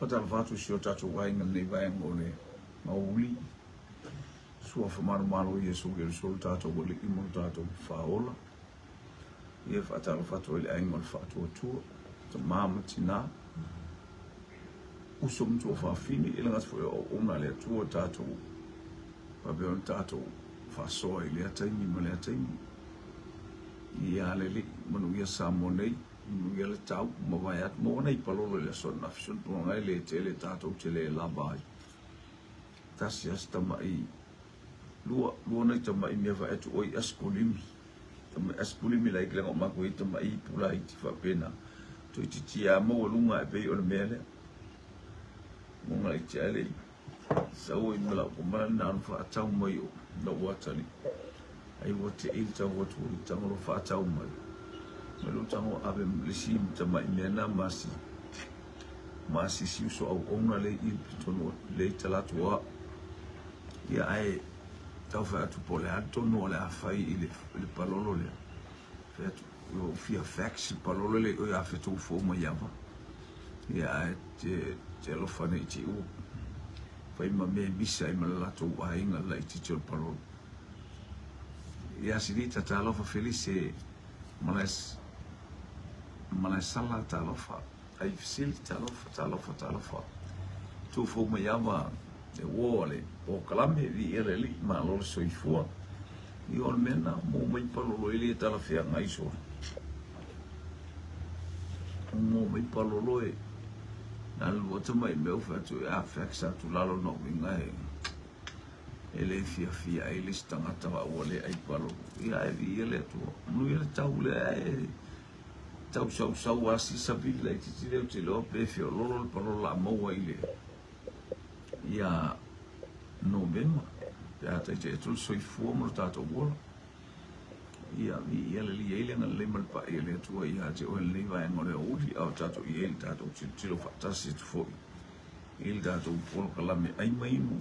Faatalofa atu i si o tatou aiga i lenei vaega o le aoauli. Suafa manumalo o Iesu Keriso lo tatou Alii ma lo tatou Faaola. Ia faatalofa atu ai i le aiga o le Faatuatua, tama ma tina, uso ma tuafafine, e le gata foi o auauna a le Atua tatou faapea ona tatou faasoa i lea taimi ma lea taimi. Ia le Alii, manuia Samoa nei, manuia le tau, mavae atu, maua nai palolo i le aso ananafi, sona tulaga e le tele tatou te le lava ai. Tasi lava si tamai, lua, lua nai tamai mea vae atu oi asikolimi. Tamai asikolimi laiti leaga o matou i ai tamai ipu laiti faapena. Toeitiiti lava maualuga ae pei o le mea lea. Uga laiti ae le i sau ai ma lau tama na ona faatau mai o lou atalii. Ai ua tei le tau atu o le tago lo faatau mai. Mai lou tago ave le isi tamai mea na ma si ma si si uso auauna le i tonu le i talatu o au. Ia ae tau fai atu po o le a le tonu o le a fai i le, i le palolo lea. Fai atu, ua fia fax le palolo le o ia fetou fou mai ava. Ia ae te, te alofa nei te ua fai ma mea misa ai ma le latou aiga le laitiiti o le palolo. Ia Silita talofa Felise Malaesala talofa ai Fesili talofa talofa talofa Tufou mai ava e uo a le polokalame viia le Alii malo le soifua ia o le mea na mo mai palolo e le talafeagai sole mo mai palolo e na le lua tamai mea ua fai atu e a fax atu lalo na uiga e e le fiafia ai le isi tagata a ua le ai palolo. Ia ae viia le Atua. Manuia le tau lea e tau sausau a si savili laitiiti lea ou te iloa pe feololo le palolo la maua i le ia Novema pe a taitai atu le soifua ma lo tatou ola. Ia viia le Alii e i ai le agalelei ma le paia o le Atua ia te oe i lenei vaega o le aoauli a o tatou i ai i le tatou tilotilo faatasi atu foi i le tatou polokalame ai ma inu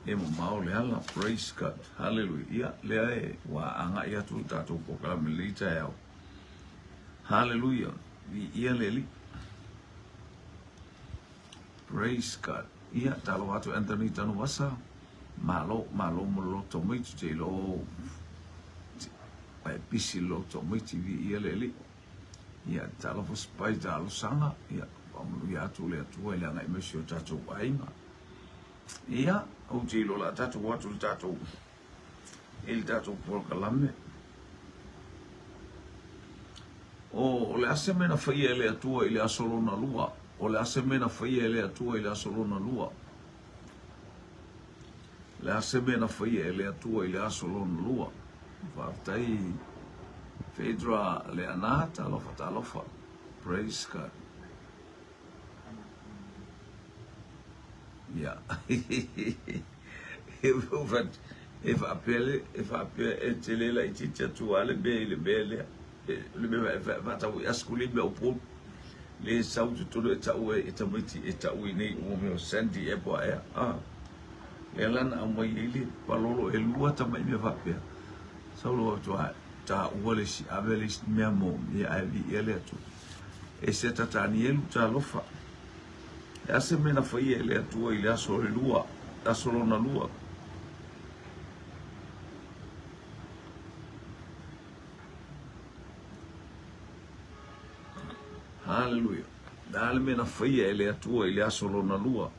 e mamao le ala. Praise God. Hallelujah. Ia, lea e ua agai atu le tatou polokalame i lenei taeao. Hallelujah. Viia le Alii. Praise God. Ia, talofa atu Anthony Tanuvasa. Malo, malo mo le loto mai tu te ilo. Ai pisi loto mai ti viia le Alii. Ia, talofa Spider talosaga, ia, faamanuia atu le Atua i le agai mai si o tatou aiga. Ia, ou te iloa o le a tatou o atu i le tatou, i le tatou polokalame. O, o le a se mea na faia e le Atua i le aso lona lua? O le a se mea na faia e le Atua i le aso lona lua? Le a se mea na faia e le Atua i le aso lona lua? Faafetai Phaedra Leana, talofa talofa. Praise God. Ia. E faapea le, e faapea e tele laitiiti atu lava le mea i le mea lea. Le mea e faatau i asekulimi a Upolu. Le sau i totonu e tau ai e tamaiti e tau i nei o mea o Sandy ea po o ea. Ah. Lea la na aumai ai le palolo e lua tamai mea faapea. Sau loa atu a taua le isi, ave le isi mea mo ia ae viia le Atua. E se Tatanielu talofa. E a se mea na faia e le Atua i le aso le lua, aso lona lua. Haleluia. Le a le mea na faia e le Atua i le aso lona lua?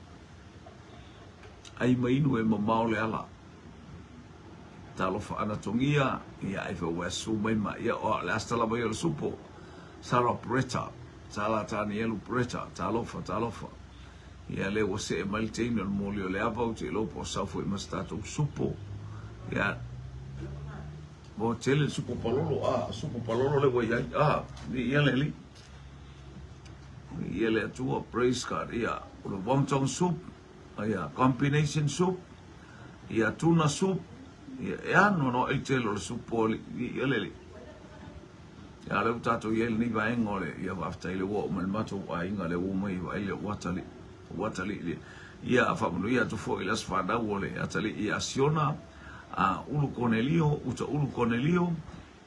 Ai ma inu e mamao le ala. Talofa Anatogia, ia ai fa ua su mai ma ia o le asta lava ia o le supo. Sarah Bretta, Sala Tanielu Bretta, talofa, talofa. Ia le ua see mai le teine o le moli o le ava ou te iloa po o sau foi ma se tatou supo. Ia, Ua tele le supo palolo, a, supo palolo le ua iai, a, viia le Alii. Viia le Atua, praise God, ia, o le wonton soup, ia, combination soup, ia, tuna soup, ia, e ano no ai tele o le supo Alii, viia le Alii. Ia, lea ua tatou iai lenei vaega o le, ia, faafetai le ua oo mai le matou aiga, le ua mai vaai le ua atalii, ua atalii le, ia, faamanuia atu foi i le aso fanau o le atalii ia Siona, a Ulu Konelio, Uta Ulu Konelio,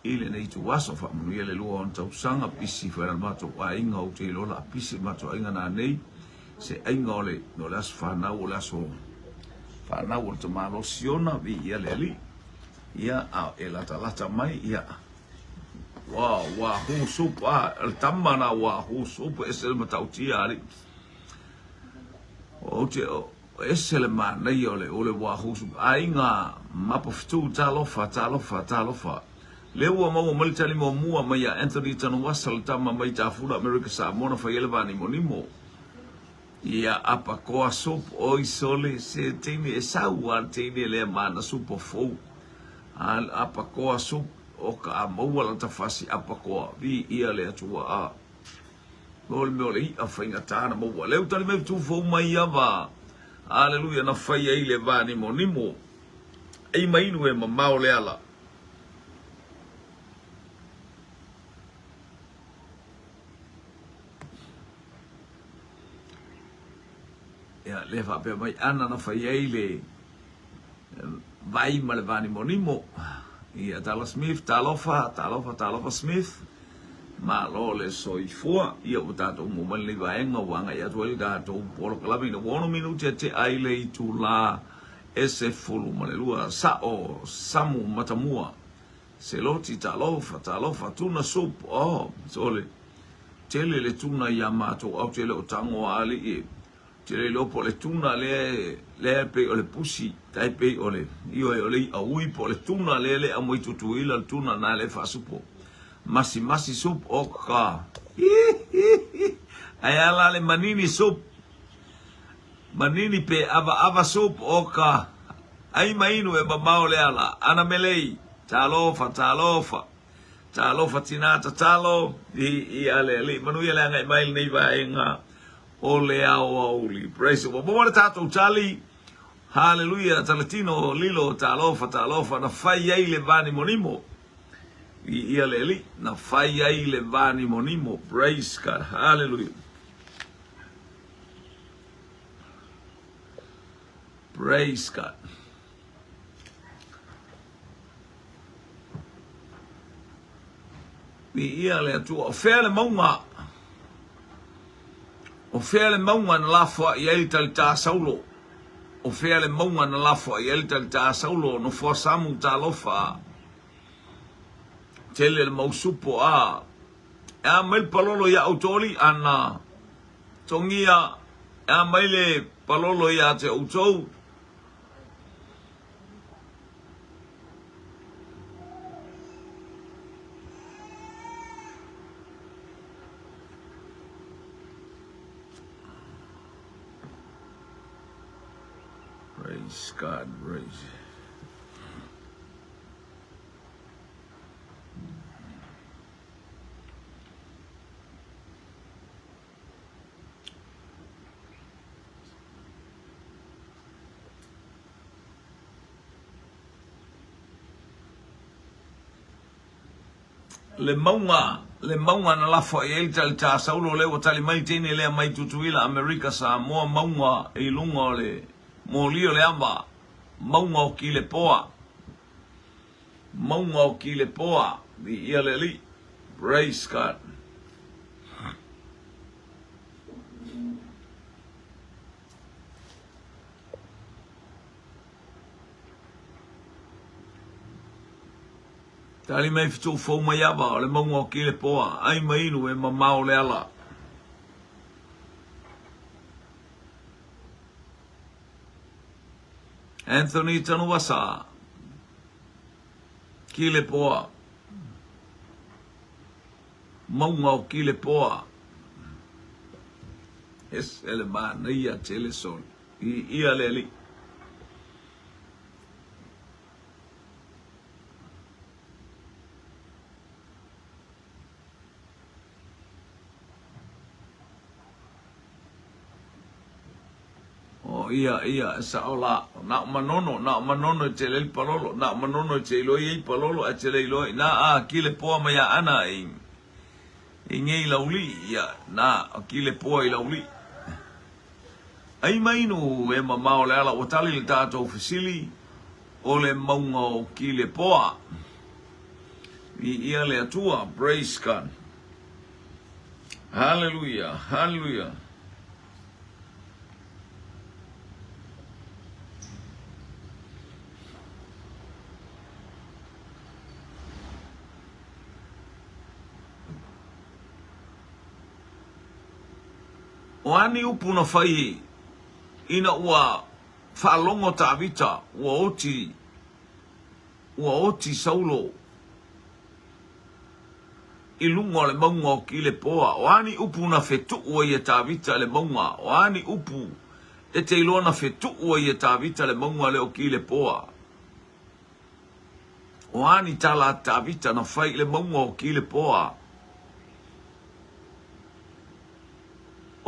I lenei ituaso, faamanuia le lua o ona tausaga, pisi foi le matou aiga, ou te iloa o le a pisi le matou aiga nanei, se aiga o le, o le aso fanau, o le aso fanau o le tamaloa Siona, viia le Alii. Ia, a e latalata mai, ia, ua, ua hu supu, a, o le tama na ua hu supu, ese le matautia, alii. Ou te, ese le manaia o le, o le ua hu supu. Aiga Mapofitu, talofa, talofa, talofa. Lea ua maua mai le tali muamua mai ia Anthony Tanuvasa, le tama mai Tafula, Amerika Samoa, na fai ai le vanimonimo. Ia apakoa supu, oi sole, se teine e sau a le teine lea ma ana supo fou. A apakoa supu, o ka a maua lata fasi apakoa, viia le Atua a. O le mea o le i'a faigata na maua. Lea ua tali mai tu fou mai ia va. Aleluia, na fai ai le vanimonimo. Ei ma inu e mamao le ala. Ia, lea faapea mai ana na fai ai le vai ma le vanimonimo. Ia, Tala Smith, talofa, talofa, talofa Smith. Malo le soifua. Ia, ua tatou maua mai lenei vaega ua agai atu ai le tatou polokalame ina ua 6 minute tea ai le itula e 12. Sa'o, Samu Matamua, Seloti, talofa, talofa, tuna soup, oh, sole. Tele le tuna iā matou aute le o tago a alii e tele iloa po o le tuna lea lea e pei o le pusi tai pei o le ioe o le i'a ui po o le tuna lea le aumai Tutuila le tuna na le faasupo masimasi soup o ka ae a la le manini soup manini pe avaava soup o ka ai ma inu e mamao le ala ana melei talofa talofa Talofa tinā tatalo i i a le Alii. Manuia le agai mai lenei vaega o le aoauli. Praise the Lord. Ua maua le tatou tali. Haleluia. Talatino lilo talofa talofa na fai ai le vanimonimo. I ia le Alii. Na fai ai le vanimonimo. Praise God. Hallelujah. Praise God. Viia le Atua. O fea le mauga? O fea le mauga na lafoai ai le talitā Saulo? O fea le mauga na lafoai ai le talitā Saulo? Nofoa Samu talofa. Tele le mau supo a. E a mai le palolo ia outou alii ana togia. E a mai le palolo ia te outou. Praise God, praise. Le mauga, le mauga na lafo i ai le talitā Saulo lea ua tali mai le teine lea mai Tutuila, Amerika, Samoa, mauga i luga o le moli o le ava, mauga o Kilepoa, mauga o Kilepoa, viia le Alii. Praise God. Tali mai fetu fou mai ava o le mauga o Kilepoa, ai ma inu e mamao le ala. Anthony Tanuvasa, Kilepoa, mauga o Kilepoa. Ese le manaia tele sole. I ia le Alii. O ia, ia, e sao la, na o Manono, na o Manono e tele ai palolo, na o Manono e te iloa i ai palolo, ae te le iloa i na a kile poa mai a ana i, i ngei lauli, ia, na, o kile poa i lauli. Ai mai inu e mamao le ala ua tali le tatou fesili o le mauga o Kilepoa. Viia le Atua, praise God. Hallelujah, hallelujah. O a ni upu na fai ina ua faalogo Tavita ua oti ua oti Saulo i luga o le mauga o Kilepoa. O a ni upu na fetuu ai e Tavita le mauga? O a ni upu e te iloa na fetuu ai e Tavita le mauga lea o Kilepoa? O a ni tala a Tavita na fai i le mauga o Kilepoa?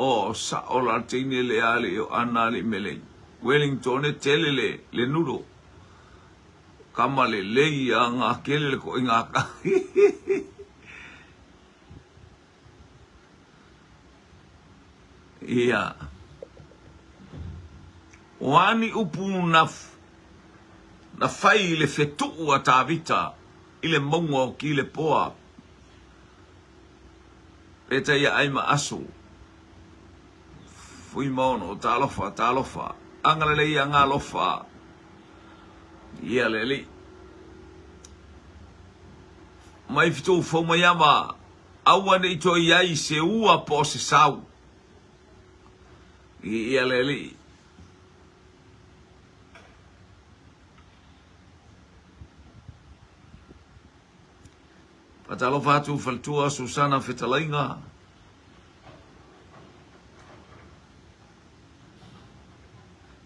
O sa'o la le teine lea alii o Ana alii Melei. Wellington e tele le, le noodle. Kama lelei a ngā kele le ko i ngā ka. Ia. O a ni upu na, na fai i le fetuu a Tavita i le mauga o Kilepoa, pētai ia ai ma aso. Fuimaono, talofa, talofa, agalelei agalofa. Ia le alii. Mai fitou fou mai ama, aua ne i toe i ai se ua po o se sau. Ia le alii. Faatalofa atu faletua Susana Fetalaiga.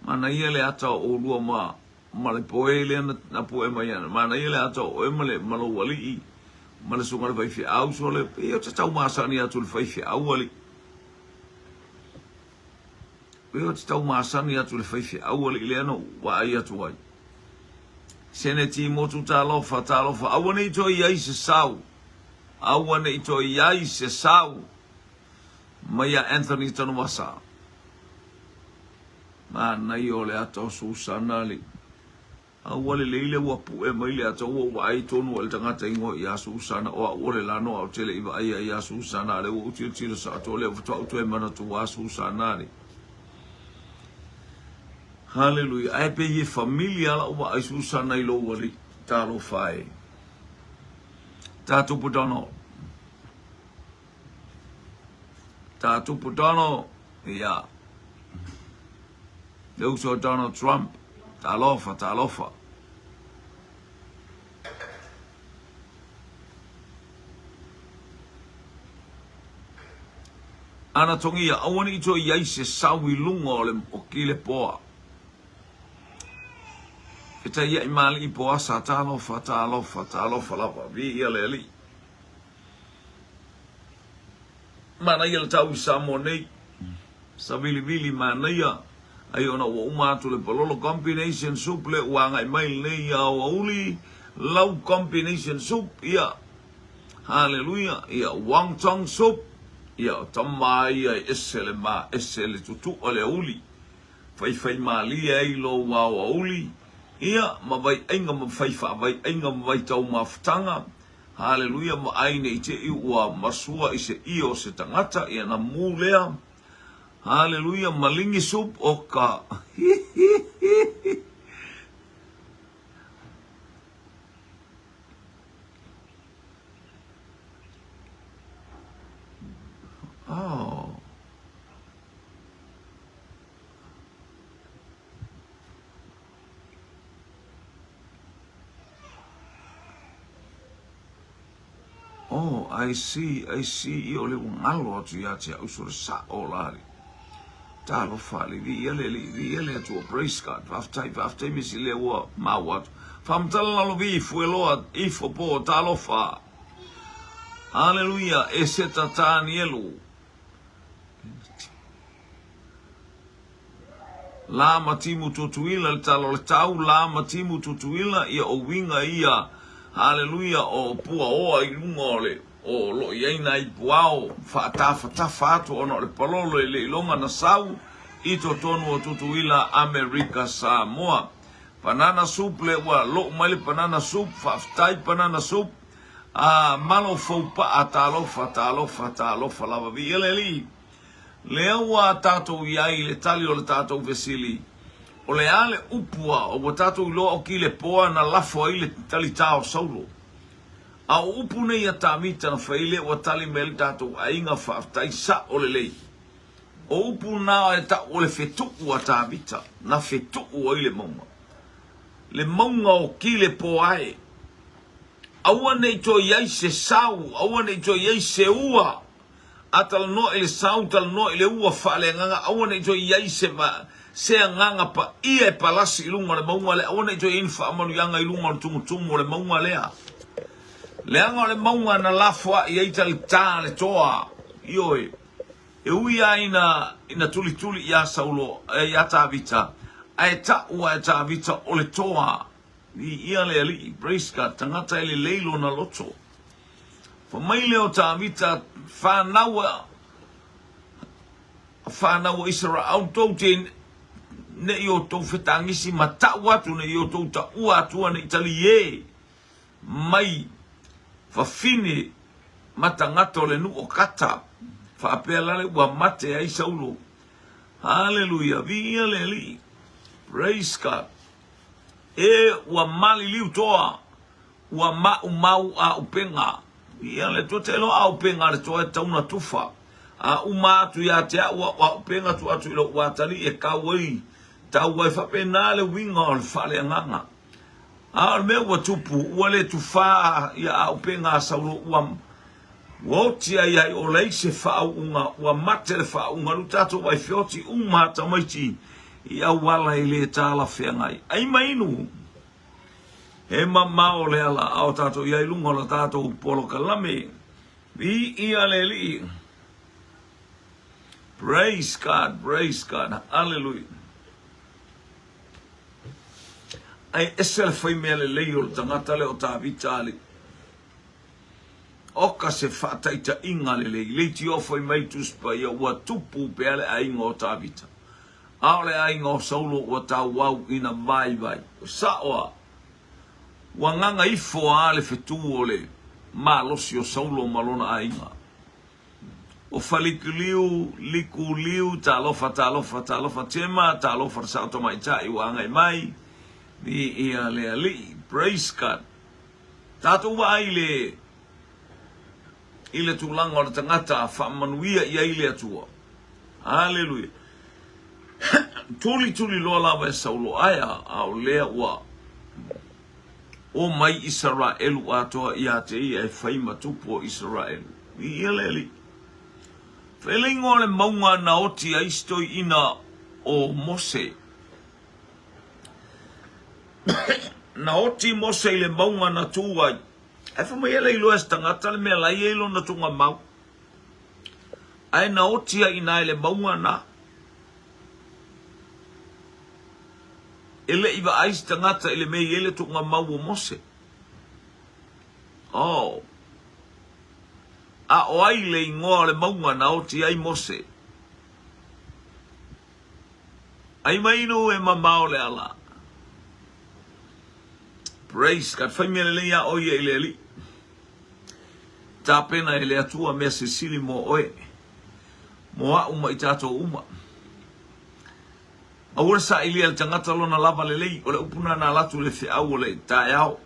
Manaia le ata o oulua ma ma le poe lea na, na pue mai ana. Manaia le ata o oe ma le ma lou alii ma le susuga i le faifeau sole. Pei o te tau masani atu i le faifeau alii. Pei o te tau masani atu i le faifeau alii lea na ou vaai atu ai. Seneti motu talofa talofa aua ne i toe i ai se sau. Aua ne i toe i ai se sau. Mai a Anthony Tanuvasa. Manaia o le ata o Susana le aua lelei le ua pue mai le ata ua ou vaai tonu ai le tagata ingoa ia Susana o au o le lano au tele i vaai ai ia Susana a le ua ou tilotilo sao atu o lea faatoa ou toe manatu a Susana le Haleluia ae pei e familia lau vaai Susana i lou alii talofa e Tatupu Donald Tatupu Donald, ia. Le uso o Donald Trump. Talofa, talofa. Ana tongia, aua ne i toe i ai se sau i luga o le o Kilepoa. Fetaia'i ma alii Poasa, talofa, talofa, talofa lava, viia le Alii. Manaia le tau i Samoa nei. Savilivili manaia ai ona ua uma atu le palolo combination soup le ua agai mai lenei aoauli lau combination soup ia haleluia ia wong tong soup ia o tama ia e ese le ma ese le tutua le auli faifaimalie ai lou aoauli ia ma vaiaiga ma fai faavaiaiga ma vaitaumafataga Haleluia ma ai nei te i ua masua i se ia o se tagata ia na mu lea. Haleluia malingi soup o ka Oh. Oh, I see, I see, ia o le ua galo atu ia te au so le sa'o la le. Talofa le viia le alii, viia le Atua, praise God, faafetai, faafetai misi lea ua maua atu. Faamatala lalo vi, fueloa, ifo po, talofa. Haleluia, Eseta Tanielu. La ma timu Tutuila le tala o le tau la ma timu Tutuila ia o uiga ia haleluia o puaoa i luga o le o lo i ai nai puao faatafatafa atu ona o le palolo e le iloga na sau i totonu o Tutuila Amerika Samoa. Banana soup le ua lou mai le banana soup faafetai banana soup. A malo foupaa, talofa, talofa, talofa lava. Viia le Alii. Lea ua tatou i ai i le tali o le tatou fesili, o le a le upu a ua tatou iloa o Kilepoa na lafo ai le talitā o Saulo? A o upu nei a Tamita na fai lea ua tali mai ai le tatou aiga faafetai sao lelei. O upu na e tau o le fetuu a Tavita, na fetuu ai le mauga. Le mauga o Kilepoa e. Aua ne i toe i ai se sau, aua ne i toe i ai se ua. A talanoa i le sau, talanoa i le ua faaleagaga, aua ne i toe i ai se, se agaga paia e palasi i luga o le mauga lea, aua ne i toe i ai ni faamanuiaga i luga o le tumutumu o le mauga lea. Leaga o le mauga na lafoai ai talitā le toa, ioe, e ui lava ina, ina tulituli iā Saulo, iā Tavita, ae tau lava e Tavita o le toa. Viia le Alii, praise God, tagata e lelei lona loto. Fa mai lea o Tavita, fanau a, fanau a Isaraau, tou te ne i outou fetagisi ma tau atu, ne i outou taua atua ne i taliē mai fafine ma tagata o le nuu o Kata, faapea lale ua mate ai Saulo. Haleluia, viia le Alii, praise God. E ua maliliu toa, ua maumau aupega. Ia le tua te loa aupega a le toa e tatau ona tufa. A uma atu ia te au au aupega tuu atu i lou atalii e kau ai, tau ai faapena le uiga o le faaleagaga. A o le mea ua tupu, ua le tufā ia aupega a Saulo, ua ua oti ai ai o leai se faauuga, ua mate le faauuga, lu tatou vai feoti uma a tamaiti i auala e le talafeagai. Ai ma inu, he mamao le ala a o tatou i ai luga o la tatou polokalame. Viia le Alii. Praise God, praise God, hallelujah. Ae ese le fai mea lelei o le tagata lea o Tavita alii. Oka se faataitaiga lelei, leitioa fai mai Tusi Paia ua tupu pea le aiga o Tavita, a o le aiga o Saulo ua tauau ina vaivai. O sao a, ua gagaifo a le fetu o le malosi o Saulo ma lona aiga. O Falikuliu, Likuliu, talofa, talofa, talofa, Tema, talofa le sao tamaitai ua agai mai, viia le Alii. Praise God. Tatou vaai i le i le tulaga o le tagata faamanuia i ai le Atua. Aleluia. Tulituli loa lava e Saulo, ae a, a o lea ua o mai Isaraelu atoa ia te ia e fai ma tupu o Isaraelu. Viia le Alii. Fai le igoa o le mauga na oti ai si toeaina o Mose. Na oti Mose i le mauga na tū ai. Ae fai mai e le iloa e se tagata le mea la e i ai lona tugamau. Ae na oti ai inā i le mauga na. E le i vaai se tagata i le mea e i ai le tugamau o Mose. Oh. A o ai le igoa o le mauga na oti ai Mose? Ai mai inu e mamao le ala. Praise God. Fai mea lelei a oe ia i le Alii. Tapena e le Atua mea sisili mo oe, mo a'u ma i tatou uma. Aua le sailia e le tagata lona lava lelei, o le upu na na alu atu i le feau o le taeao.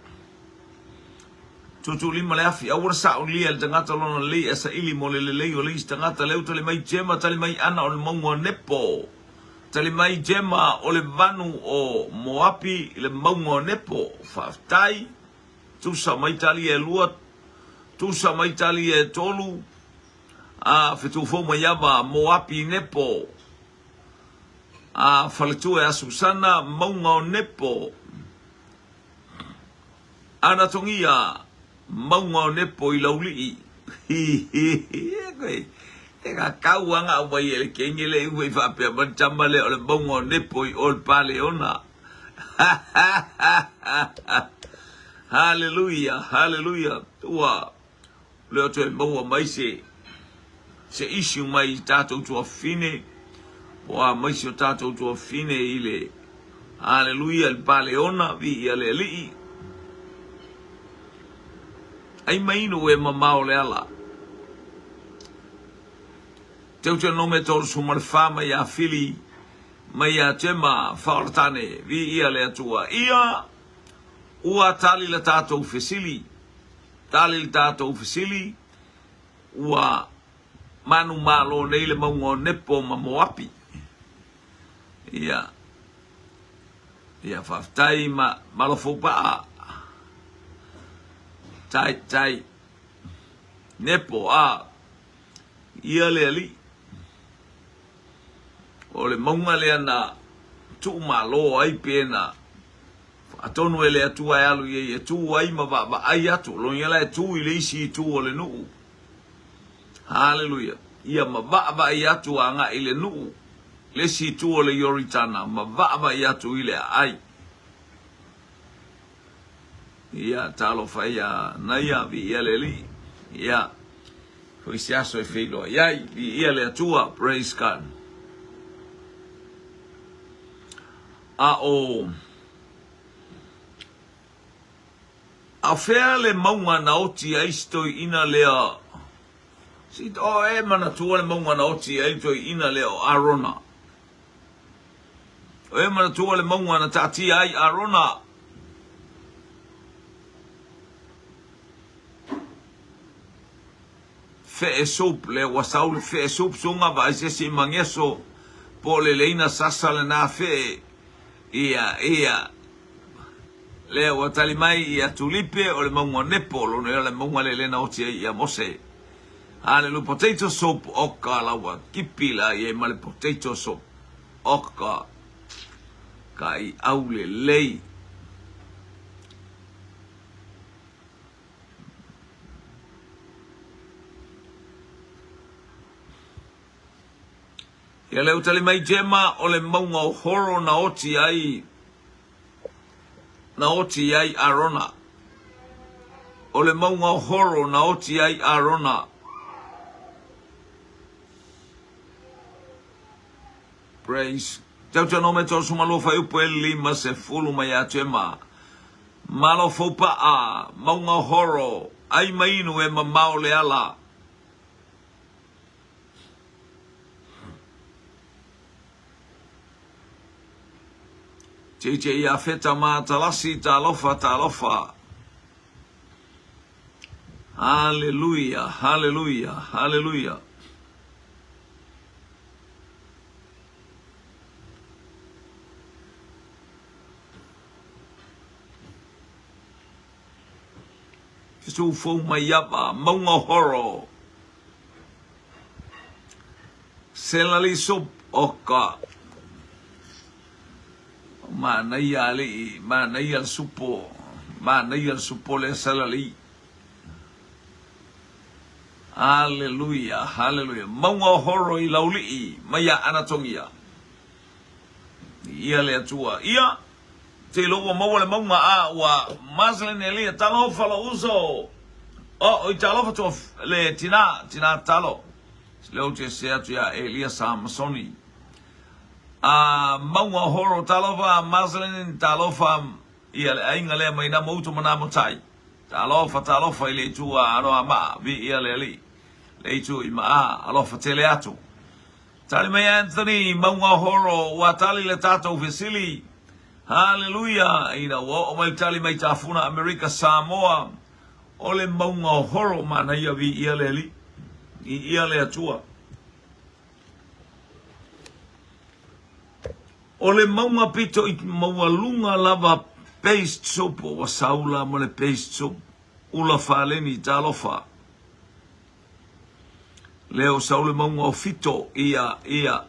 Tuutuulima le afi, aua le saolia e le tagata lona lelei ae saili mo le lelei o le isi tagata. Leu tali mai Jema, tali mai Ana o le mauga o Nepo. Tali mai Jema o le vanu o Moapi i le mauga o Nepo. Faafetai. Tusa mai tali e lua, tusa mai tali e tolu, a fetuufou mai ava Moapi Nepo. A faletua e Asusana, mauga o Nepo. Anatogia, mauga o Nepo i Laulii. Hihihi, e ka kau anga au mai e le kenge le ua i faapea mai le tama lea o le mauga o Nepo i o le Paleona. Haleluia, haleluia. Ua lea toe maua mai se se issue mai i tatou tuafafine, po a mai si o tatou tuafafine i le Haleluia i le Paleona, viia le Alii. Ai ma inu e mamao le ala. Teuteronome 34 mai ia Fili, mai ia Tema, Faaolatane, Viia le Atua. Ia, ua tali le tatou fesili, tali le tatou fesili, ua manumalo nei le mauga o Nepo ma Moapi. Ia, ia faafetai ma Malofoupa'a. Tai, tai, Nepo, a, ia le alii. O le mauga lea na tuumalo ai pe na faatonu e le Atua e alu i ai e tu ai ma vaavaai atu. O lona uiga la e tu i le isi itu o le nuu. Haleluia. Ia ma vaavaai atu agai i le nuu, le isi itu o le Ioritana, ma vaavaai atu i le aai. Ia, talofa ia Naia, viia le Alii. Ia, foi se aso e feiloai ai, viia le Atua, praise God. A o A o fea le mauga na oti ai si toeaina lea? Si o e manatua le mauga na oti ai le toeaina lea o Arona. O e manatua le mauga na taatia ai Arona. Fee soup le ua sau le fee soup sunga vaai se isi mageso po o le leina sasa lena fee ia ia lea ua tali mai ia Tulipe o le mauga o Nepo lona ia o le mauga lea lena oti ai ia Mose. Hallelujah potato soup oka la ua kipi la ia ma le potato soup oka ka i au lelei. Ia lea ua tali mai Jema o le mauga o Horo na oti ai na oti ai Arona. O le mauga o Horo na oti ai Arona. Praise. Tautanome 32 fuaiupu e 50 mai ia Jema. Malo foupa'a, mauga o Horo, ai ma inu e mamao le ala. JJ Iafeta Matalasi, talofa, talofa. Haleluia, haleluia, haleluia. Fesu fou mai ava, mauga horo. Celery soup o ka manaia alii, manaia le supo, manaia le supo lea celery. Haleluia, haleluia. Mauga o horo i Laulii, mai ia Anatogia. Ia le Atua. Ia, te iloa ua maua le mauga a ua Maslin Elia, talofa lou uso. Oh, oi talofa tua le tina, tina talo. Lea ou te se atu ia Elia Samasoni. A mauga o horo talofa Maslin, talofa ia le aiga lea mai na moutu ma na motai. Talofa, talofa i le itu a Anoa maa, vi ia le alii. Le itu i maa, alofa tele atu. Tali mai Anthony, Maungahoro, ua tali le tatou fesili. Haleluia! Ina ua oo mai le tali mai Tafuna Amerika Samoa, o le Maungahoro manaia viia le Alii, viia le Atua. O le mauga pito i maualuga lava paste soap ua saula ma le paste soap ula faleni talofa. Lea ua sau le mauga o Fito, ia, ia.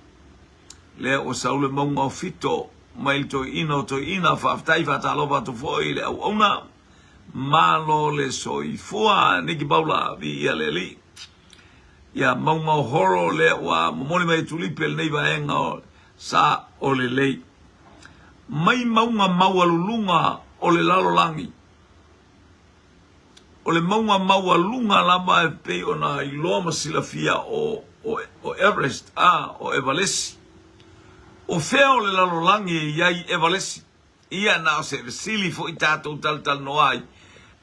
Lea ua sau le mauga o Fito, mai le toeaina o toeaina, faafetai faatalofa atu foi i le auauna. Malo le soifua, Niki Paula, viia le Alii. Ia, mauga o Horo, lea ua momoli mai e Tulipe lenei vaega o sa o lelei. Mai mauga maualuluga o le lalolagi. O le mauga maualuga lava e pei ona iloa ma silafia o, o, o Everest, a, o Evalesi. O fea o le lalolagi e i ai Evalesi? Ia, na o se fesili foi tatou talatalanoa ai,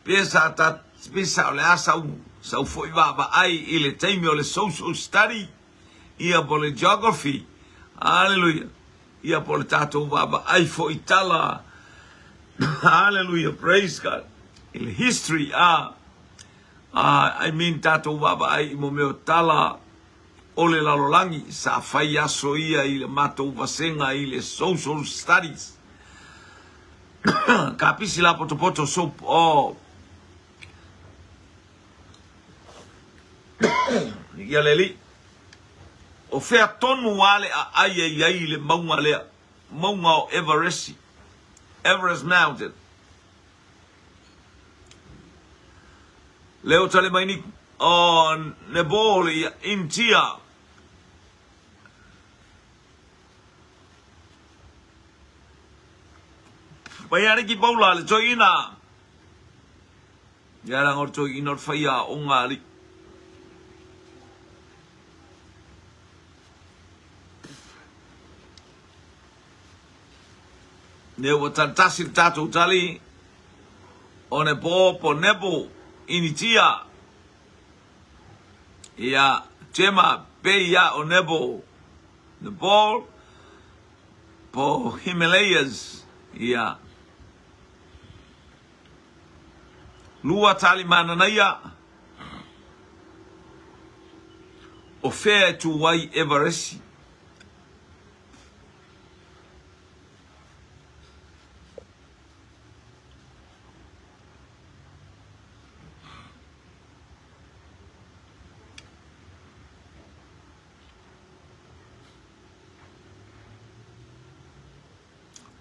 pe sa, ta, Pe sa o le a sau, sau foi vaavaai i le taimi o le social study, ia po o le geography. Hallelujah. Ia po o le tatou vaavaai foi i tala. Hallelujah. Praise God. I le history, a, I mean tatou vaavaai i mo mea o tala o le lalolagi sa fai aso ia i le matou vasega i le social studies. Kapisi la potopoto so oh. Ia le alii. O fea tonu a le aai e i ai i le mauga lea, mauga o Everesi, Everest Mountain. Leo tale mai ni o Nepal ia India. Mai ariki paula le toeina. Ia ranga o le toeina o le whaia o ngā alii. Ne ua tantasi le tatou tali o ne po po nepo initia ia tema pe ia o nepo Nepal po Himalayas ia lua tali mananaia o fea e tu ai Everest.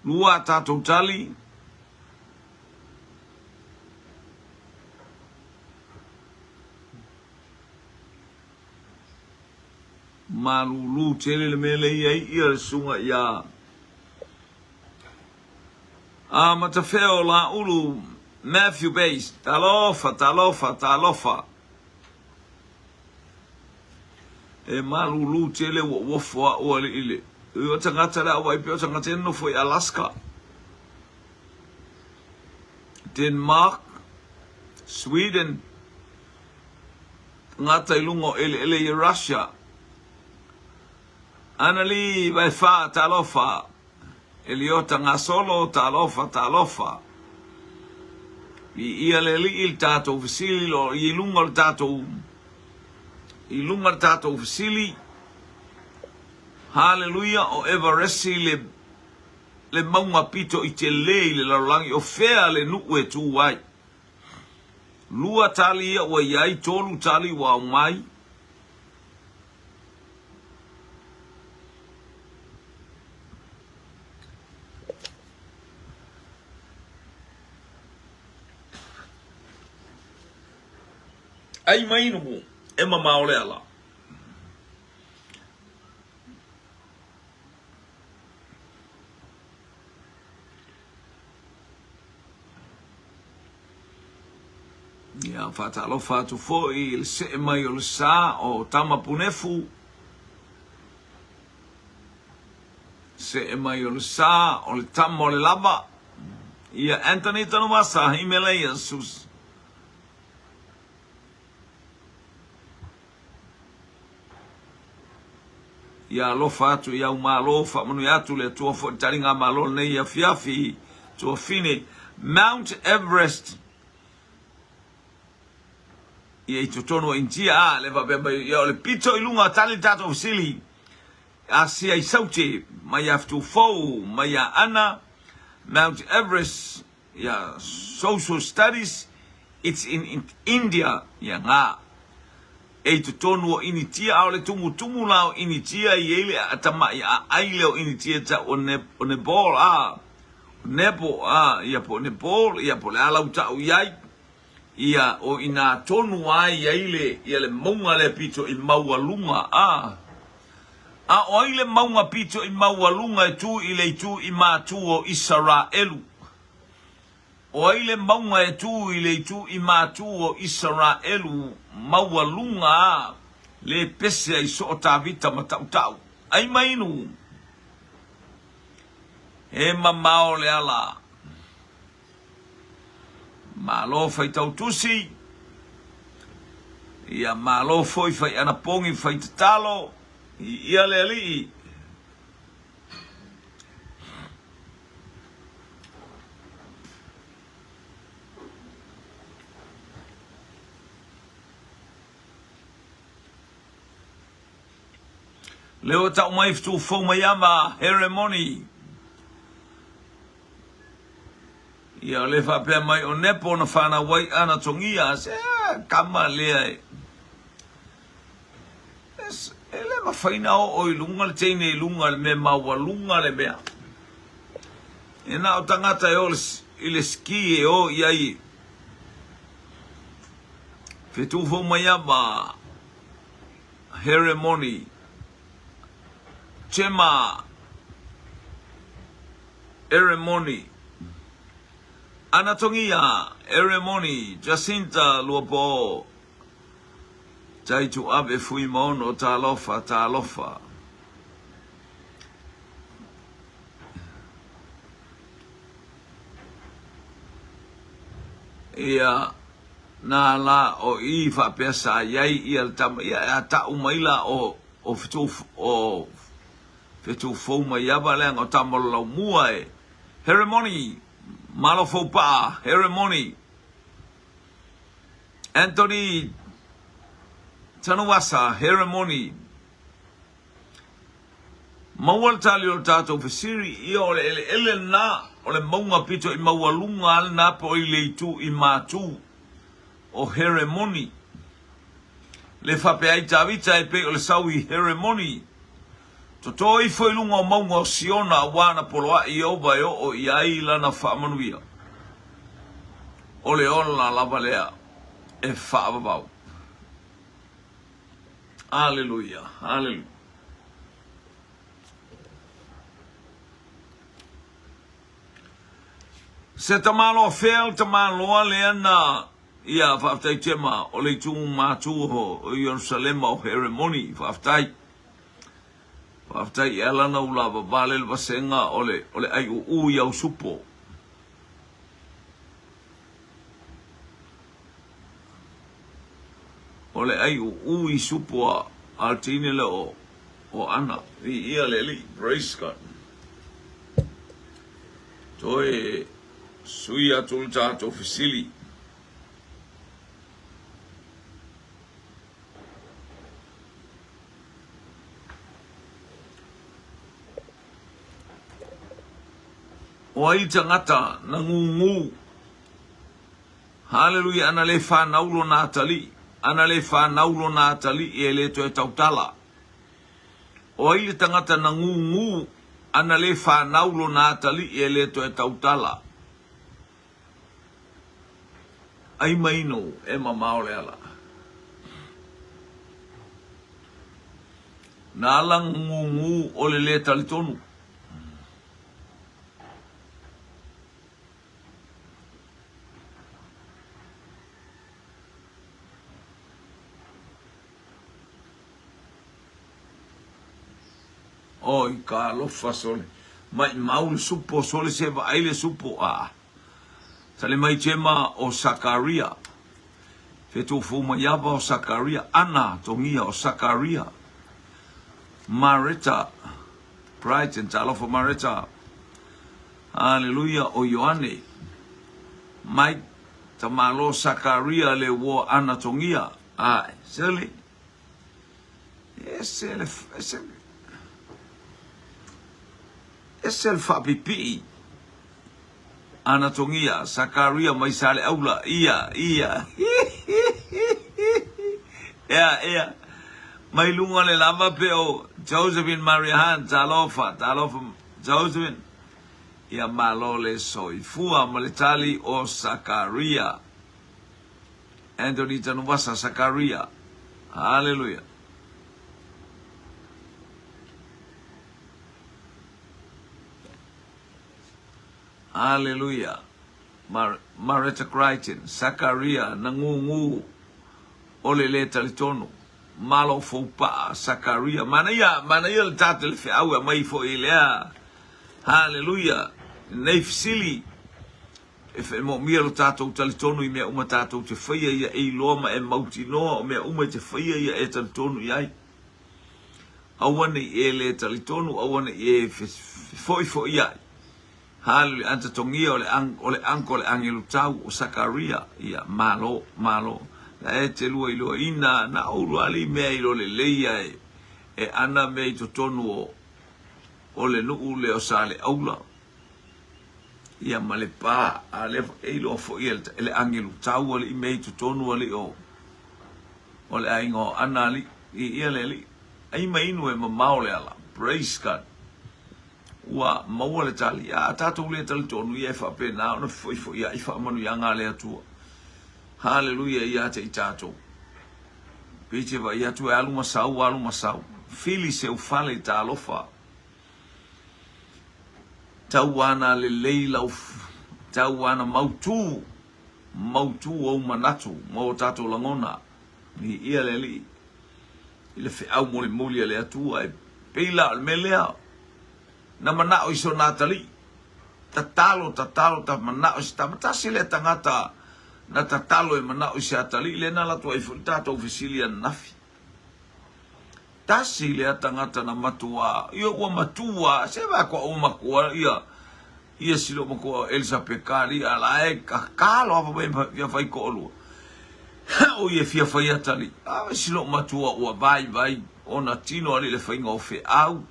Lua a tatou tali. Malulu tele le mea lea i ai ia le susuga ia a Matafeo Laulu Matthew Base. Talofa, talofa, talofa. E malulu tele ua uofo a'u alii le o tagata le au ai pe o tagata e nofo i Alaska, Denmark, Sweden, tagata i luga o eleele i Russia. Anali Vaefa, talofa. Eliota Gasolo, talofa, talofa. Viia le Alii i le tatou fesili lo i luga o le tatou i luga le tatou fesili. Haleluia, o Everesi le le mauga pito i tele i le lalolagi o fea le nuu e tu ai. Lua tali ia ua i ai, tolu tali ua aumai. Ai mai numu e mamao le ala. Ia, faatalofa atu foi i le see mai o le sa o Tama Punefu, see mai o le sa o le tama o le lava, ia Anthony Tanuvasa Himalaya Sus. Ia alofa atu i au malo, faamanuia atu le Atua foi taliga malo lenei afiafi, tuafine, Mount Everest, ia i totonu o Initia, a, le faapea mai, ia o le pito i luga, tali le tatou fesili, Asia i Saute, mai ia Fitufou, mai ia Ana, Mount Everest, ia Social Studies, it's in India, ia nga, e i totonu o Initia, a o le tumutumu la o Initia i ai le atamai aai lea o Initia tau o Nepal, a, Nepal, a, ia po o Nepal, ia po o le a lau tau i ai, ia o ina tonu ai ai le, ia le mauga lea pito i maualuga, a, a o ai le mauga pito i maualuga e tu i le itu i matu o Isaraelu? O ai le mauga e tu i le itu i matu o Isaraelu maualuga a le pese ai soo Tavita ma tautau? Ai mai nu. He mamao le ala. Malo faitau tusi. Ia malo foi fai anapogi fai tatalo i ia le Alii. Leo e tau mai fetufou mai ama Heremoni. Ia o le faapea mai o Nepo na fanau ai ana togia se kama lea e e le mafai na oo i luga le teine i luga le mea maualuga le mea. E na o tagata e o i le ski e o i ai fetufou mai ama Heremoni Chema Eremoni Anatogia Eremoni Jacinta Luapo Taituape Fuimaono Talofa Talofa Ia na la o i faapea sa iai ia le tama ia e a tau mai la o o fetu o fetu fou mai ava leaga o tama o le laumua e Heremoni malo fou paa Heremoni Anthony Tanuvasa Heremoni Maua le tali o le tatou fesili, ia o le eleele lena, o le mauga pito i maualuga a lena po o i le itu i Matu o Heremoni. Le faapea ai Tavita e pei o le sau i Heremoni. Toto ifo i luga o mauga o Siona aua na poloaʻi Ieova e oo i ai lana faamanuia. O le ola lava lea e faavavau. Aleluia, aleluia. Se tamaloa fea le tamaloa lea na ia faafetai Tema o le itu matu o Ierusalema o Heremoni faafetai. Faafetai e ala na ula vavale le vasega o le o le aiuu i au supo. O le ai uu i supo a a le teine lea o o Ana. Viia le Alii. Praise God. Toe sui atu le tatou fesili. O ai tagata na gūgū Haleluia ana le fanau lona atalii, ana le fanau lona atalii e le toe tautala. O ai le tagata na gūgū ana le fanau lona atalii e le toe tautala. Ai maino e mamao le ala. Na ala gūgū o le le talitonu. Oi ka alofa sole maʻimau le supo sole se vaai le supo a tali mai Jema o Sakaria fetufu mai ava o Sakaria ana togia o Sakaria Mareta Brighton talofa Mareta Aleluia o Ioane Mike Tamalo Sakaria le ua ana togia ae sele ese le ese ese le faapipii ana togia Sakaria mai Saleaula ia ia ea ea mai luga le lava pe o Josephine Maria Hunt talofa talofa Josephine Ia malo le soifua ma le tali o Sakaria. Anthony Tanuvasa Sakaria. Haleluia. Haleluia. Mar Mareta Crichton, Sakaria, na ngūngū o le le talitonu. Malo foupaa, Sakaria. Manaia, manaia le tate le feau e mai foi i lea. Haleluia. Nei fesili. e moomia lo tatou talitonu i mea uma tatou te faia ia e iloa ma e mautinoa o mea uma e te faia ia e talitonu i ai. Aua ne i e le talitonu, aua ne i e fefoifoiai. Haleluia, ana totogia o le o le anko o le agelu tau o Sakaria, ia, malo, malo. La e te lua iloaina, na ou lua alii mea i lo lelei ae e ana mea i totonu o o le nuu lea o Saleaula, ia ma le pa, a lea e iloa foi e le agelu tau alii mea i totonu alii o o le aiga o Ana alii, ia le alii. Ai ma inu e mamao le ala. Praise God. Ua maua le tali, a tatou le talitonu ia e faapena ona fefoifoiai faamanuiaga a le Atua. Haleluia ia te i tatou. Pei te vaai atu e alu ma sau, alu ma sau. Fili seufale i talofa. Tau ana lelei lau, tau ana mautu, mautu ou manatu ma o tatou lagona. Viia le Alii i le feau mulimuli a le Atua e pei la o le mea lea na manao i sona atalii. Tatalo, tatalo, ta manao i se tama. Tasi lea tagata na tatalo e manao i se atalii lea na alu atu ai foi le tatou fesili ananafi. Tasi lea tagata na matua, ia ua matua, se vae koa ua matua ia ia si lou matua Elisapeta alii a la e tatalo lava mai fia fai toalua. O ia fia fai atalii. A si lou matua ua vaivai ona tino alii le faiga o feau.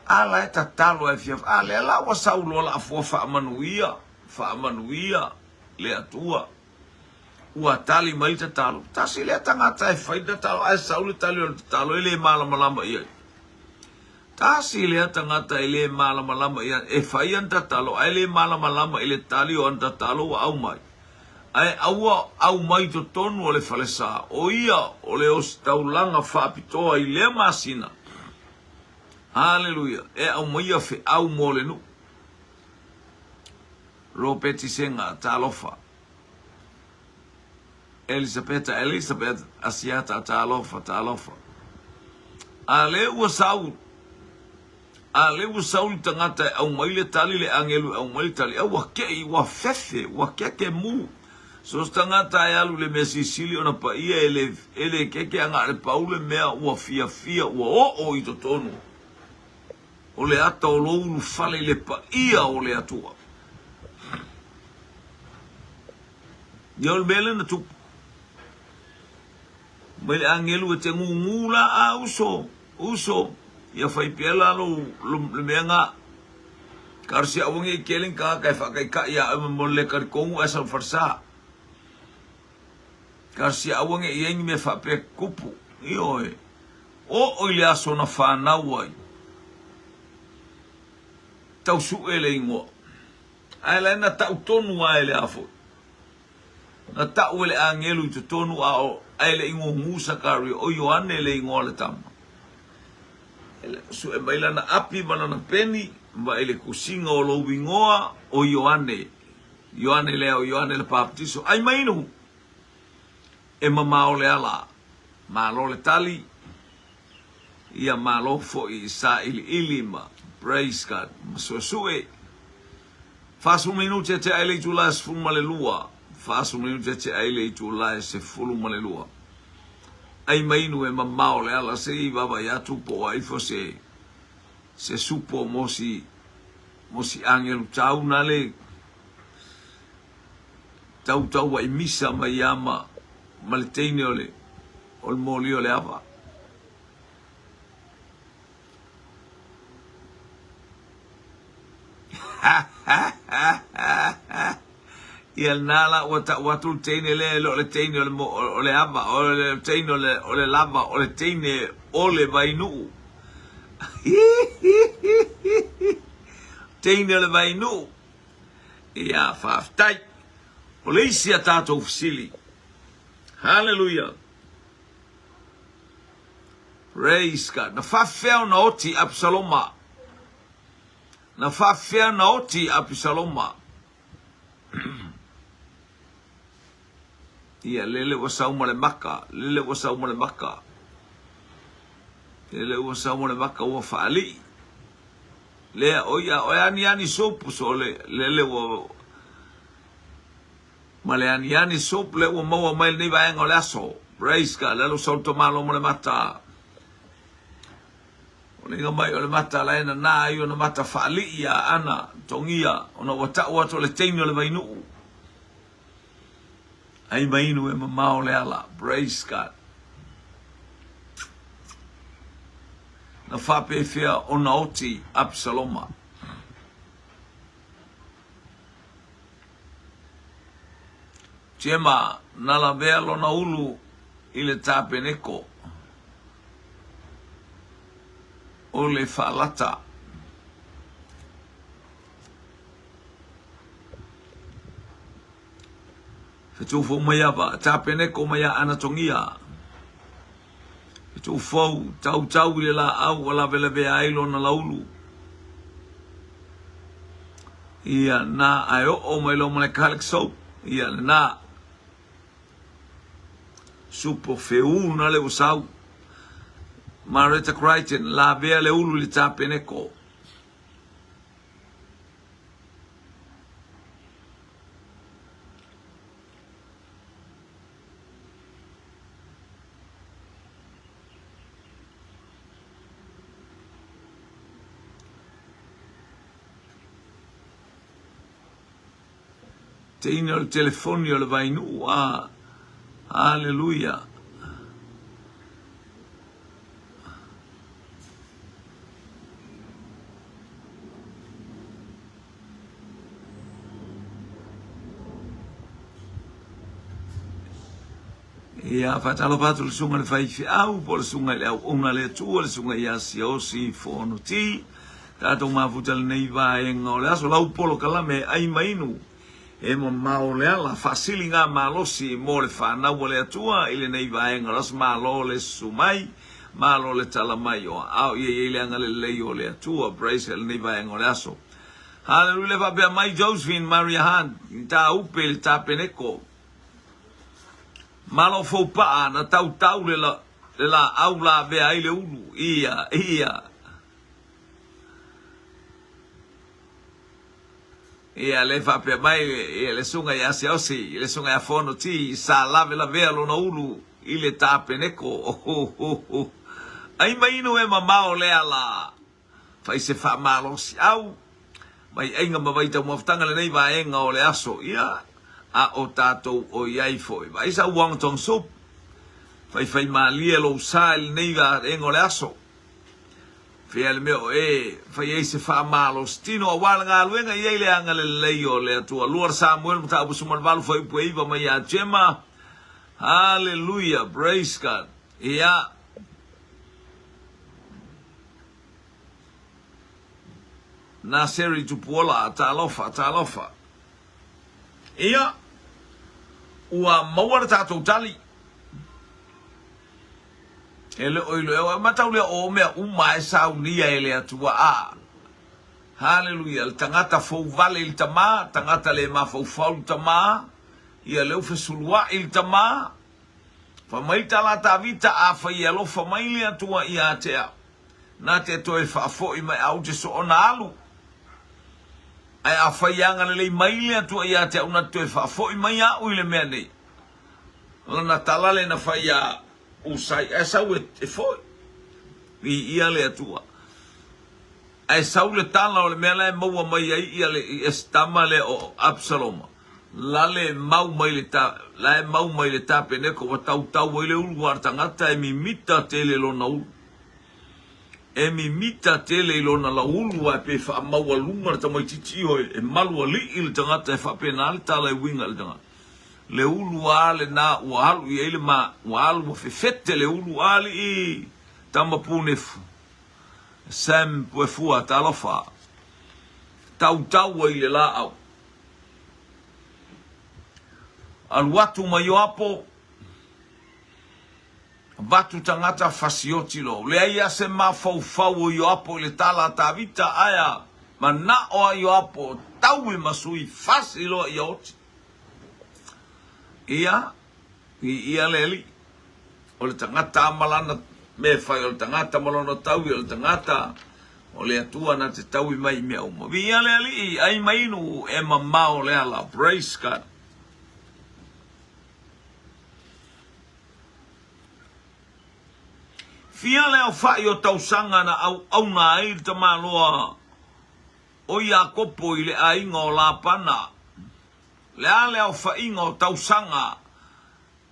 A la e tatalo e fia, a lea la ua sau loa la afua faamanuia, faamanuia le Atua. Ua tali mai le tatalo. Tasi lea tagata e fai le tatalo ae sau le tali o le tatalo e le malamalama i ai. Tasi lea tagata e le malamalama i ai, e fai ana tatalo ae le malamalama i le tali o ana tatalo ua aumai. Ae aua aumai i totonu o le falesa, o ia o le ositaulaga faapitoa i lea masina. Haleluia! E aumaia feau mo le nuu. Ropeti Sega, talofa. Elisapeta, Elizabeth Asiata, talofa, talofa. A lea ua sau, a lea ua sau le tagata e aumai le tali, le agelu e aumai le tali, a ua kei, ua fefe, ua keke mu. So se tagata e alu i le mea silisili ona paia e le, e le keke aga le pau le mea ua fiafia, ua oo i totonu o le ata o lou ulufale i le paia o le Atua. Ia o le mea lea na tupu. Mai le agelu e te gūgū la, a uso, uso, ia fai pea la lo, lo, le mea ngā. Ka si aua nge i kele ka ka e whakaikai a au mo le karikongu e sa farsa. Ka si aua nge i engi me whape kupu. Ioe. Oo i le aso na whanau ai. Tau suʻe le ingoa. Ae la e na taʻu tonu a e le a foi. Na taʻu e le agelu i totonu a o ae le i gūgū Sakaria, o Ioane le ingoa o le tama. E le suʻe mai lana api ma lana peni, ma i le kusiga o lou ingoa o Ioane. Ioane lea o Ioane le Papatiso. Ai mai inu! E mamao le ala. Malo le tali. Ia malo foi i sailiili ma praise God ma suesue. 40 minute te ai le itula e 12. 40 minute te ai le itula e 12. Ai mai inu e mamao le ala se i vaavaai atu po o ai fo se se supo mo si mo si agelu tau na le tautau ai misa mai ia ma ma le teine o le o le moli o le ava. Ia lena la ua tau atu le teine lea e le o le teine o le, o le ava, o le teine o le, o le lava, o le teine o le vainuu. Teine o le vainuu. Ia, faafetai. O le isi a tatou fesili. Haleluia. Praise God. Na faafefea ona oti Apisaloma? Na faafefea ona oti Apisaloma? Ia, lele ua sau ma le maka, lele ua sau ma le maka. Lele ua sau ma le maka ua faalii. Lea, o ia, o e aniani supu so le, lele ua... Ma le aniani soup lea ua maua mai lenei vaega o le aso. Praise God. Lalo sau le tamalo ma le mata. O le iga mai o le mata la e nana ai ona mata faalii ia ana togia ona ua tau atu o le teine o le vainuu. Ai mainu e mamao le ala. Praise God. Na faapefea ona oti Absaloma. Jema, na lavea lona ulu i le tapeneko o le faalata. Fetuufou mai ava, tapeneko mai a Anatogia. Fetuufou, tautau i le laau ua lavelavea ai lona laulu. Ia, na ae oo mai loa ma le garlic soap. Ia, lena. Supo feū na le ua sau. Mareta Crichton, lavea le ulu i le tapeneko. Teine o le telefoni o le Vainuu a Haleluia. Ia, faatalofa atu le susuga i le faifeau po o le susuga i le auauna a le Atua, le susuga ia Siaosi Fonoti. Tatou mafuta lenei vaega o le aso lau polokalame ai ma inu e mamao le ala faasiliga malosi mo le fanau a le Atua i lenei vaega o le aso. Malo le susu mai, malo le tala mai o aao ia i ai le agalelei o le Atua. Praise God lenei vaega o le aso. Haleluia le faapea mai Josephine Maria Hunt, Taupe i le Tapeneko. Malo foupaa na tautau le, la, le laau lavea ai le ulu. Ia, ia. Ia, le faapea mai ia, le suga ia Siaosi, le suga ia Fonoti, sa lavelavea lona ulu i le tapeneko. Oh, oh, oh, oh. Ai mai inu e mamao lea la. Fai se faamalosiau mai aiga ma vaitaumafataga lenei vaega o le aso ia a o tatou o i ai foi. Vaai sau wonton soup, faifaimalie lou sa i lenei vaega o le aso. Fea le mea o e fai ai se faamalositino aua le galuega i ai le agalelei o le Atua. 2 Samuel mataupu 18 fuaiupu e 9 mai ia Jema. Hallelujah, praise God. Ia, Na Seri Tupuola, Talofa, talofa. Ia, ua maua le tatou tali. E le o ilo, e matau lea o mea uma e saunia e le Atua. A, haleluia, le tagata fou vale i le tamā, tagata le mafaufau le tamā, ia leu fesulua'i le tamā, Fai mai ta la Tavita, Afai e alofa mai le Atua ia te au, na te toe faafoi mai au te soona alu. Ae afai e agalelei mai le Atua ia te au, na te toe faafoi mai au i le mea nei. Lana tala le na fai ia Usai, ae sau e, e foi. I ia le Atua. Ae sau le tala o le mea la e maua mai ai ia le ia si tama lea o Absaloma, la le mau mai le ta, la e mau mai le tapeneko ua tautau ai le ulu a le tagata e mimita tele lona ulu. E mimita tele i lona lauulu ae pe faamaualuga le tamaitiiti iho e malu alii le tagata e faapena le tala e uiga i le tagata. Le ulu a lena ua alu i ai le ma, ua alu ua fefete le ulu alii tama punefu. Sam Puefua, talofa. Tautau ai le laau. Alu atu ma Ioapo, avatu tagata fasioti loa. Leai a se mafaufau o Ioapo i le tala a Tavita, ae a manao a Ioapo, taui ma sui fasi loa ia oti. Ia, I ia le alii, o le tagata ma lana mea e fai, o le tagata ma lona taui, o le tagata o le Atua na te taui mai i mea uma. Viia le Alii, ai ma inu e mamao le ala. Praise God. Fia le aofai o tausaga na auauna ai le tamaloa o Iakopo i le aiga o Lapana? Le a le aofaiga o tausaga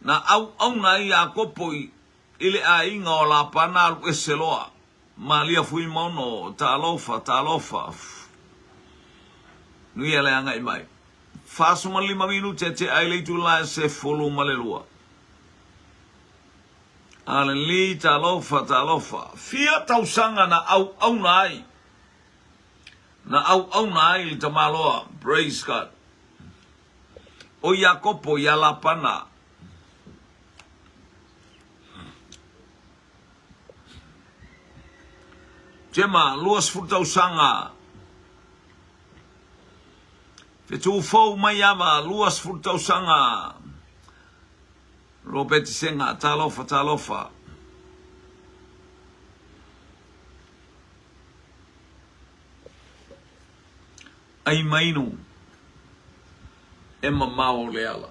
na auauna ai Iakopo i le aiga o Lapana alu ese loa? Malia Fuimaono, Talofa, talofa. Nuia le agai mai. 45 minute e tea ai le itula e 12. Aleli, talofa, talofa. Fia tausaga na auauna ai. Na auauna ai le tamaloa. Praise God. O Iakopo ia Lapana. Gemma, 20 tausaga. Fetu fou mai ava, 20 tausaga. Robert Senga, talofa, talofa. Ai mainu e mamao le ala.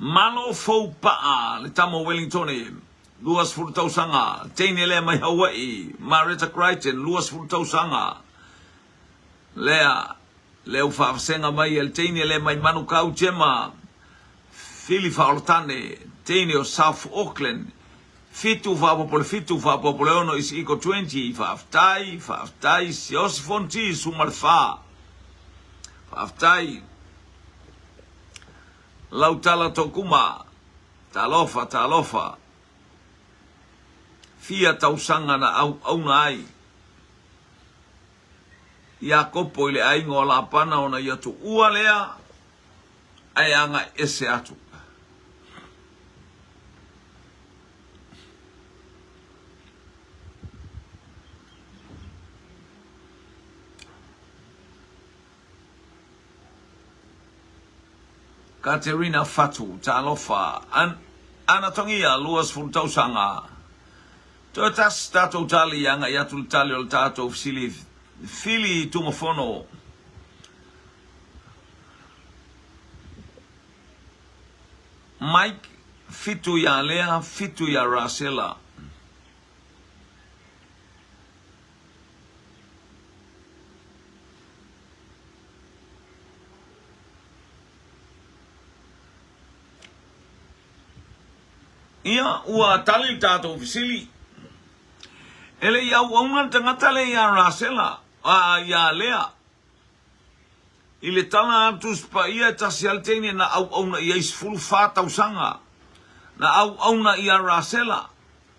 Malo fou pa'a le tama o Wellingtone, 20 tausaga, teine lea mai Hawaii, Maretta Crichton, 20 tausaga, lea le au faavasega mai e le teine lea mai Manukau, Gemma Fili Faaolatane, teine o South Auckland, 7 faaopoopo le 7 faaopoopo le 6 is equal 20, faafetai, faafetai, Siaosi Fonti, suma le 4, faafetai, Lautala Tokuma, talofa, talofa, fia tausaga na auauna ai Iakopo i le aiga o Lapana ona ia tuua lea ae agai ese atu. Katerina Fatu, Talofa, An, Anatongia, 20 tausaga. Toe tasi tatou tali, agai atu le tali o le tatou fesili fili tumafono. Mike, fitu iā Lea, fitu iā Rasela. Ia, ua tali le tatou fesili. E le i auauna le tagata lea iā Rasela, a, iā Lea. I le tala a le Tusi Paia e tasi lava le teine na auauna i ai 14 tausaga. Na auauna iā Rasela.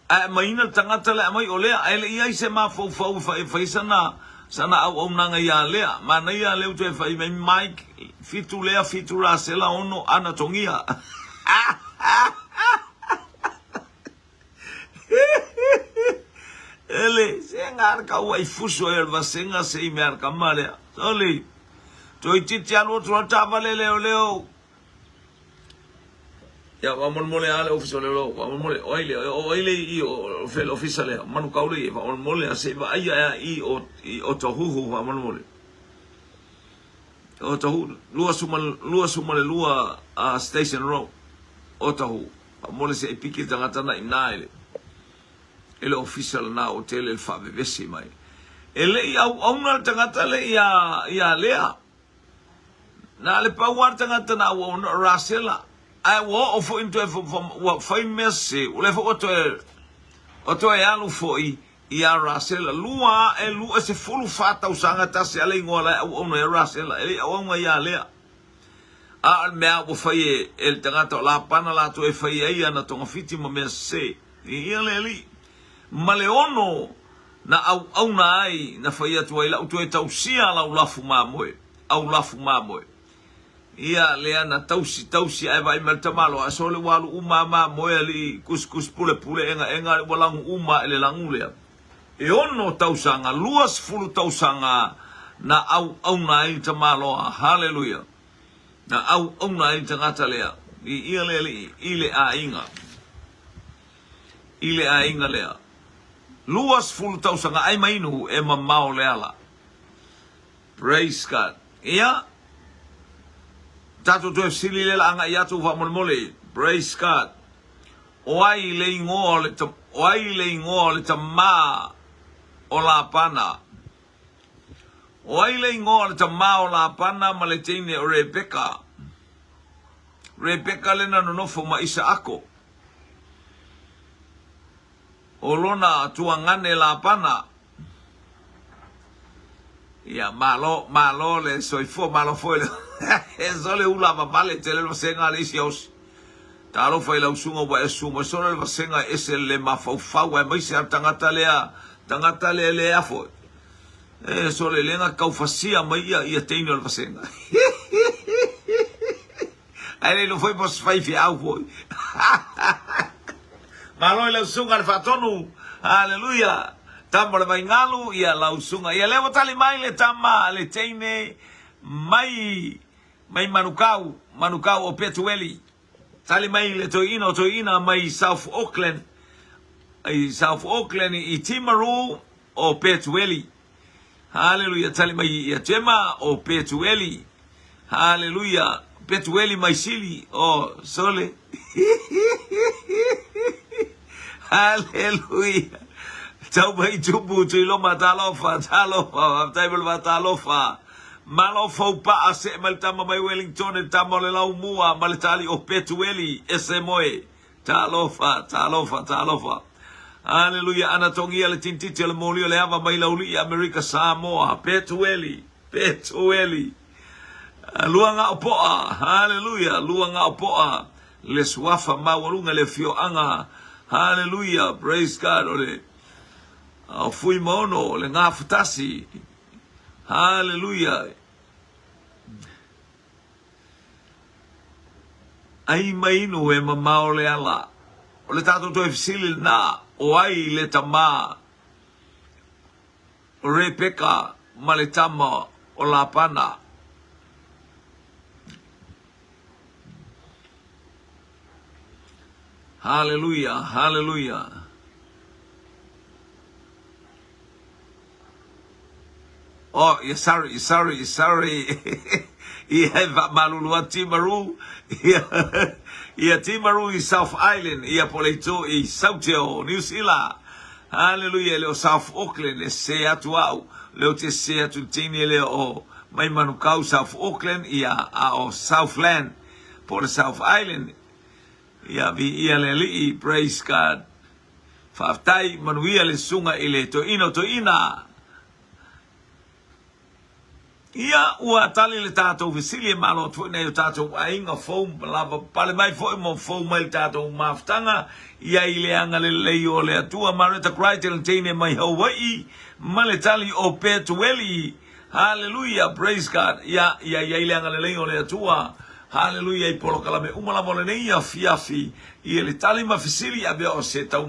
Ae aumaiina le tagata lea aumai o Lea, ae le i ai se mafaufau e fai, fai sana, sana auaunaga iā Lea. Manaia lea ua toe fai mai Mike, fitu Lea, fitu Rasela, ono Anatongia. Ele, se nga ka ua i fuso e le vasenga se i mea ka male. Soli, toeitiiti alu atu la taavale leo leo. Ia, faamolemole a le ofisa o leoleo, faamolemole, o ai lea, o ai lea i o fea le ofisa lea, Manukau lea i, faamolemole a se i vaaia ea i o, i Otahuhu, faamolemole. Otahuhu, 22 Station Road, Otahuhu. Faamolemole se i piki le tagata na i ina i le, i le ofisa lena ua tele le faavevesi mai. E le i auauna le tagata lea iā, iā Lea. Na le pau lava le tagata na auauna o Rasela, ae ua oo foi ina toe ua fai mea sese, o lea foi ua toe, ua toe alu foi iā Rasela. Lua ae lua 14 tausaga e tasi lava le igoa la e auauna ai o Rasela, e le i auauna iā Lea. A o le mea ua fai e, e le tagata o Lapana latou e fai ai ana togafiti ma mea sese. Ia le alii. Ma le ono na auauna ai, na fai atu ai, Lau toe tausia lau lafu mamoe, au lafu mamoe. Ia lea na tausi, tausi ae vaai mai le tamaloa, ae sole ua alu uma a mamoe alii, kusikusi pulepule engaenga ua lagu uma i le lagu lea. E ono tausaga, 20 tausaga na auauna ai le tamaloa. Haleluia! Na auauna ai le tagata lea, i ia le alii, i le aiga. I le aiga lea. 20 tausaga ai ma inu e mamao le ala. Praise God. Ia. tatou toe fesili lea la agai atu faamolemole. Praise God. O ai le igoa o le, o ai le igoa o le tamā o Lapana? O ai le igoa o le tamā o Lapana ma le teine o Rebeka? Rebeka le na nonofo ma Isaako. O lona tuagane Lapana. Ia, malo, malo le soifua, malo foi le... Sole ula vavale tele le vasega a le isi aosi. Talofa i lau susuga ua e susu mai sole le vasega e ese le mafaufau aemaise a le tagata lea, tagata lea le a foi. E sole le na tau fasia mai ia ia teine o le vasega. Ae le iloa foi po o se faifeau foi. Malo i lau susuga le faatonu. Haleluia. Tama o le Vaingalu, ia lau susuga. Ia lea ua tali mai le tama le teine mai mai Manukau, Manukau o Petueli. Tali mai le toeaina o toeaina mai South Auckland, i South Auckland i Timaru o Petueli. Haleluia, tali mai ia Jema o Petueli. Haleluia, Petueli mai Sili o Sole. Haleluia. Tau mai tupu Tuiloma, talofa, talofa, faafetai mo le faatalofa. Malo fou paa see mai le tama mai Wellington le tama o le laumua ma le tali o Petueli ese moe. Talofa, talofa, talofa. Aleluia, ana togia le tintiti o le moli o le ava mai Laulii, Amerika, Samoa, Petueli, Petueli. Lua gao poa, haleluia, lua gao poa, le suafa maualuga le afioaga, haleluia, praise God, o le o Fuimaono, o le Gafatasi, haleluia. Ai mai inu e mamao le ala. O le tatou toe fesili lena, o ai le tama o Rebeka ma le tama o Lapana? Haleluia, haleluia. Oh, yeah, sorry, sorry, sorry. Ia e faamalulu atu Timaru. Ia, ia Timaru i South Island, ia po le itu i Sauteo, New Zealand. Hallelujah, e le o South Auckland, e se atu au. Leo te se atu le teine lea o mai Manukau, South Auckland, ia a o Southland, po le South Island. Ia, viia le Alii, praise God. Faafetai, manuia le susuga i le toeaina o toeaina. Ia, ua tali le tatou fesili e malo atu foi nai o tatou aiga fou lava pale mai foi ma fou mai le tatou mafutaga ia i le agalelei o le Atua. Mareta Crichton teine mai Hawaii ma le tali o Petueli. Haleluia, praise God. Ia, ia i ai le agalelei o le Atua. Haleluia i polokalame uma lava o lenei afiafi ia le tali ma fesili avea o se tau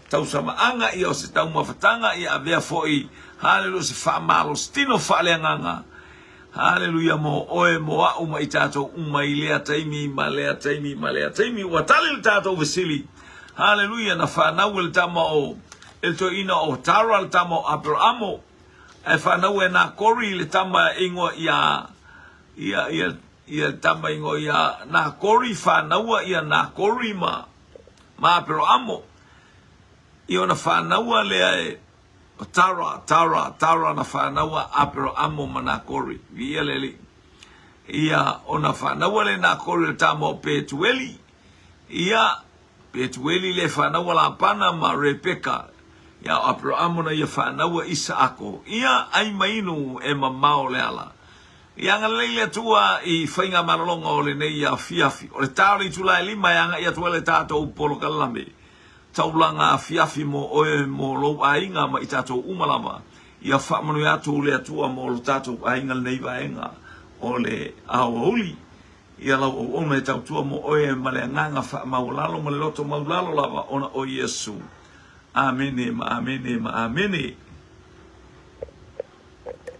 tausamaaga ia o se taumafataga ia avea foi haleluia se faamalositino faaleagaga haleluia mo oe mo a'u ma i tatou uma i lea taimi ma lea taimi ma lea taimi ua tali le tatou fesili haleluia na fanau e le tama o e le toeaina o Tara le tama o Aperamo ae fanau e Nakori le tama e ingoa ia ia ia ia le tama ingoa ia Nakori fanaua ia Nakori ma ma Aperoamo ia ona fanaua lea e o Tara Tara Tara na fanaua Aperoamo ma Nakori viia le Alii ia ona fanaua le Nakori le tama o Petueli ia Petueli le fanaua Lapana ma Rebeka ia o Aperoamo na ia fanaua Isaako ia ai mainu e mamao le ala Ia agalelei le Atua i faigamalologa o lenei afiafi. O le ta o le itula e lima e agai atu ai le tatou polokalame taulaga afiafi mo oe mo lou aiga ma i tatou uma lava. Ia faamanuia atu le Atua mo lo tatou aiga lenei vaega o le aoauli. Ia lau auauna e tautua mo oe ma le agaga faamaualalo ma le loto maulalo lava ona o Iesu. Amene ma amene ma amene.